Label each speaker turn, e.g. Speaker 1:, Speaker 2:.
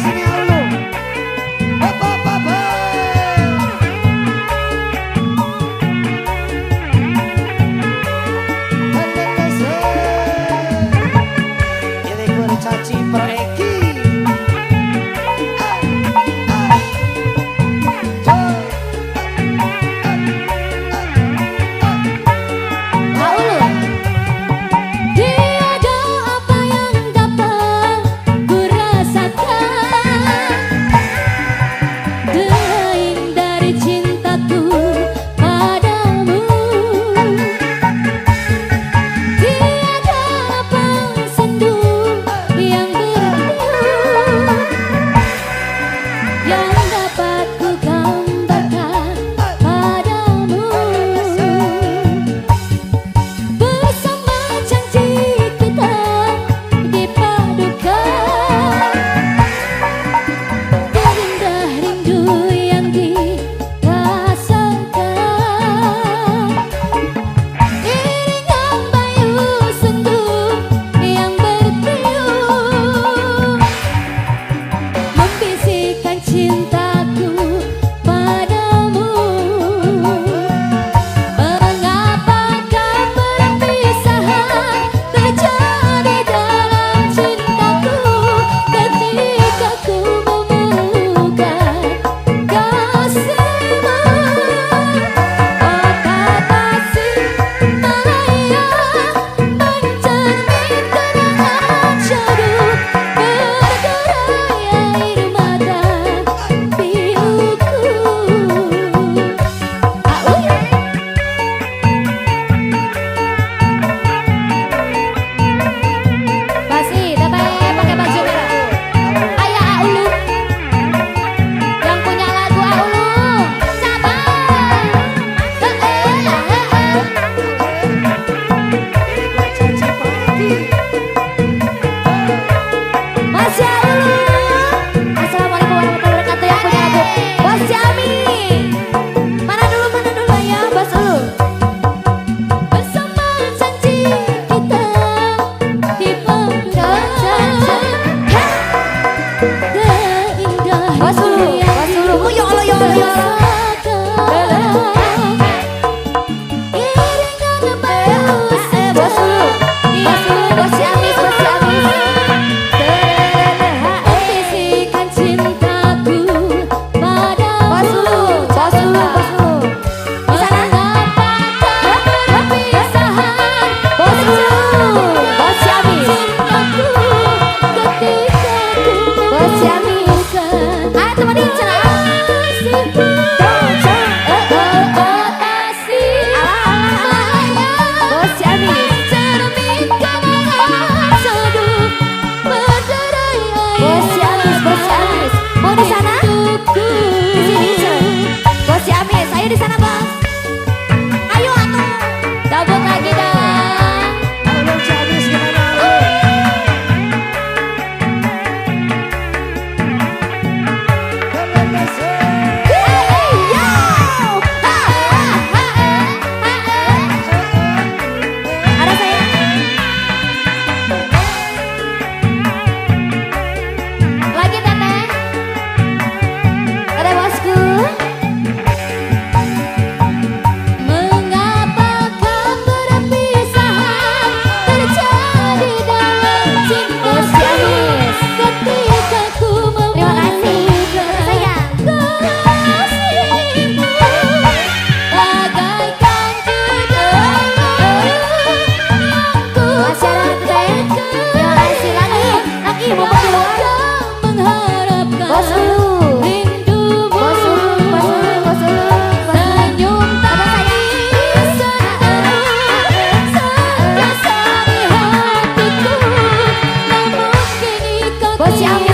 Speaker 1: Sini Aulu. Hop. Ini caci proeki.
Speaker 2: Aulu. Tiada apa yang dapat ku rasakan selain dari cintaku padamu. Tiada apa sendu yang bertiup yang dapat ku gambarkan padamu. Bersama janji kita dipadukan, terindah rindu yang dirasakan. Iringan bayu sendu yang bertiup membisikkan cintaku padamu. Mengapakah perpisahan terjadi dalam cintaku ketika ku memerlukan kasihmu? Oh Tasikmalaya mencerminkan syahdu, berderai air mata piluku. Aulu. Pasti, teteh pakai baju merah. Ayah Aulu. Yang punya lagu Aulu. Sabar. Eh.
Speaker 1: Caci proeki.
Speaker 2: Masya Aulu. Assalamualaikum warahmatullahi wabarakatuh yang punya lagu Bos Jami. Mana dulu ya, Bos Ulu. Bersama janji kita dipadukan, terindah
Speaker 3: Bos Ulu,
Speaker 2: yang
Speaker 3: Bos Ulu. Oh, ya Allah, ya Allah, ya Allah.
Speaker 2: dirasakan. Iringan bayu
Speaker 3: Bos Ulu, Bos Ulu, Bos Ciamis, Bos Ciamis.
Speaker 2: Membisikkan cintaku padamu.
Speaker 3: Bos Ulu, Bos Ulu, Bos Ulu. Di sana.
Speaker 2: Mengapakah perpisahan
Speaker 3: Bos Ulu, Bos Ciamis.
Speaker 2: cintaku ketika ku
Speaker 3: Bos Ciamis.
Speaker 2: memerlukan
Speaker 3: Ah, temenin cenah.
Speaker 2: kasihmu?
Speaker 3: Eh, eh,
Speaker 2: Oh Tasikmalaya
Speaker 3: Bos Ciamis.
Speaker 2: mencerminkan syahdu, berderai air
Speaker 3: Bos Ciamis, Bos Ciamis. Mau di sana?
Speaker 2: rinduku.
Speaker 3: Di sini, Cen. Bos Ciamis, ayo di sana, Bos. Ayo atuh.
Speaker 2: Cabut lagi dong.
Speaker 1: Aulu Ciamis gimana Aulu?
Speaker 3: Hey, yo. Ha, ha, ha, ha, ha. Ada saya.
Speaker 2: Lagi teteh.
Speaker 3: Ada bosku.
Speaker 2: Mengapakah perpisahan terjadi dalam
Speaker 3: Bos
Speaker 2: cintaku
Speaker 3: Ciamis.
Speaker 2: ketika ku
Speaker 3: Terima kasih.
Speaker 2: memerlukan
Speaker 3: Sayang.
Speaker 2: kasihmu? Bagaikan judul yang ku
Speaker 3: Masih ada teteh. Terima kasih lagi. Lagi mau di luar.
Speaker 2: mengharapkan
Speaker 3: Bos Ulu.
Speaker 2: rindumu.
Speaker 3: Bos Ulu, Bos Ulu, Bos Ulu. Bos Ulu.
Speaker 2: Senyum tangis sentiasa di hatiku, namun kini kau
Speaker 3: Bos Ciamis.